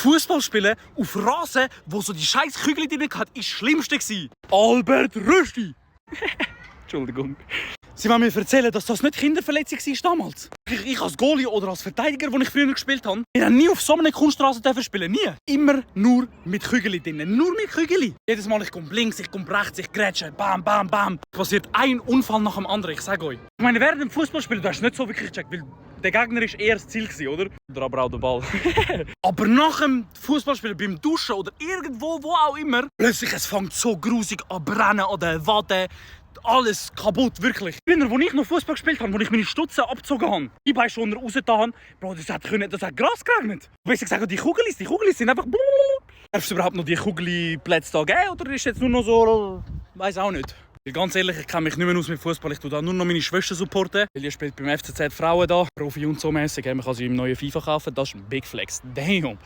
Fußball spielen auf Rasen, wo so die scheiß Kügel drin hat, ist das Schlimmste gewesen. Albert Rösti! Entschuldigung. Sie wollen mir erzählen, dass das nicht Kinderverletzung war damals. Ich als Goalie oder als Verteidiger, wo ich früher gespielt habe, wir haben nie auf so einem Kunststraße spielen. Nie. Immer nur mit Kügeli drin. Nur mit Kügeli. Jedes Mal, ich komme links, ich komme rechts, ich grätsche. Bam, bam, bam. Es passiert ein Unfall nach dem anderen, ich sage euch. Ich meine, während dem Fußballspielen, du hast nicht so wirklich gecheckt, weil der Gegner war eher das Ziel, oder? Oder aber auch der Ball. Aber nach dem Fußballspielen, beim Duschen oder irgendwo, wo auch immer, plötzlich es fängt so grusig an brennen an den Waden. Alles kaputt, wirklich. Früher, als ich noch Fußball gespielt habe, als ich meine Stutzen abgezogen habe, die Beine schon rausgetan, Bro, das hat Gras geregnet. Besser gesagt, die Kugelis sind einfach... Darf es überhaupt noch die Kugelplätze da geben, oder ist jetzt nur noch so... Weiß auch nicht. Weil ganz ehrlich, ich kenne mich nicht mehr aus mit Fußball. Ich tue da nur noch meine Schwester supporten. Weil die spielt beim FCZ Frauen da, Profi und so mäßig. Man kann sie im neuen FIFA kaufen. Das ist ein Big Flex. Damn.